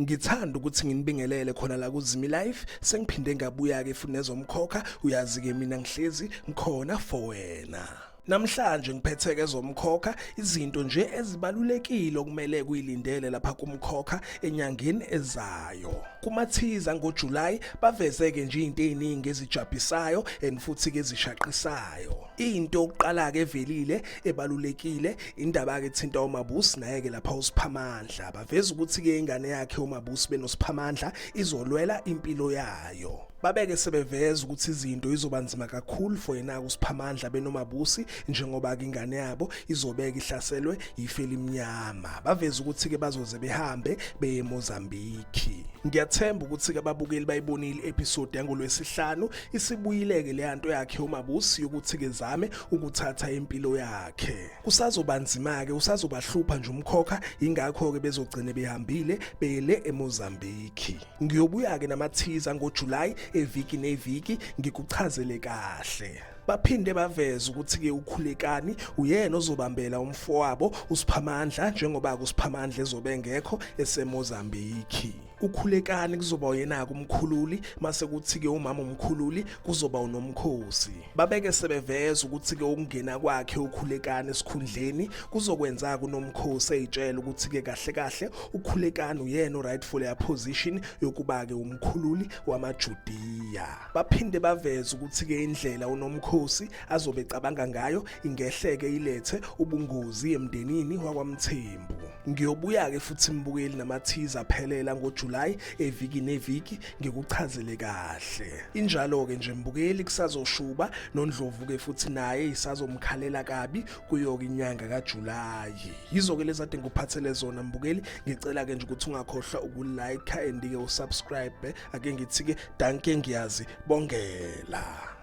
Ngithanda ukuthi nginibingelele khona la kuZimi Life sengiphinde ngabuya ke futhi nezomkhokha uyazi ke mina ngihlezi ngikhona for wena. Namhlanje ngiphetheke ezomkhokha izinto nje ezibalulekile okumele kuyilindele lapha kumkhokha enyangeni ezayo. Kumathiza ngoJuly bavezeke nje izinto eziningi ezijabhisayo and futhi ke ezishaqisayo. Into yokuqala ke evelile ebalulekile indaba ke thinta uMabusi naye ke lapha uSiphamandla. Baveza ukuthi ke ingane yakhe uMabusi benoSiphamandla izolwela impilo yayo. Babeke sebeveza ukuthi izinto izoba nzima kakhulu for yena uSiphamandla benoMabusi njengoba ke ingane yabo izobeka ihlaselwe yife elimnyama. Baveza ukuthi ke bazoze behambe beye eMozambique. Ngiyathemba ukuthi ke ababukeli bayibonile episode yangoLwesihlanu isibuyileke leyanto yakhe uMabusi yokuthi ke zame ukuthatha impilo yakhe. Kusazoba nzima ke usazobahlupha nje umkhokha ingakho ke bezogcine behambile beyele eMozambique. Ngiyobuya ke namathiza ngoJuly eviki neviki ngikuchazele kahle. Baphinde baveza ukuthi ke uKhulekani uyena ozobambela umfowabo uSiphamandla njengoba uSiphamandla ezobe engekho eseMozambique. UKhulekani kuzoba uyena-ke umkhululi mase kuthi-ke umama umkhululi kuzoba uNomkhosi. Babeke sebeveza ukuthi-ke ukungena kwakhe uKhulekani esikhundleni kuzokwenza-ke uNomkhosi eyitshela ukuthi-ke kahle kahle uKhulekani uyena o-rightful ya position yokuba-ke umkhululi wamaJudiya. Baphinde baveza ukuthi-ke indlela uNomkhosi azobe ecabanga ngayo ingehleke ilethe ubungozi emndenini wakwaMthembu. Ngiyobuya-ke futhi mbukeli namathiza aphelela ngoJuly eviki neviki ngikuchazele kahle. Injalo-ke nje mbukeli kusazoshuba noNdlovu-ke futhi naye isazomkhalela kabi kuyo-ke inyanga kaJulayi. Yizo-ke lezi ade ngikuphathele zona mbukeli, ngicela-ke nje ukuthi ungakhohlwa ukulike and-ke usubscribe. Ake ngithi-ke danke ngiyazi bongela.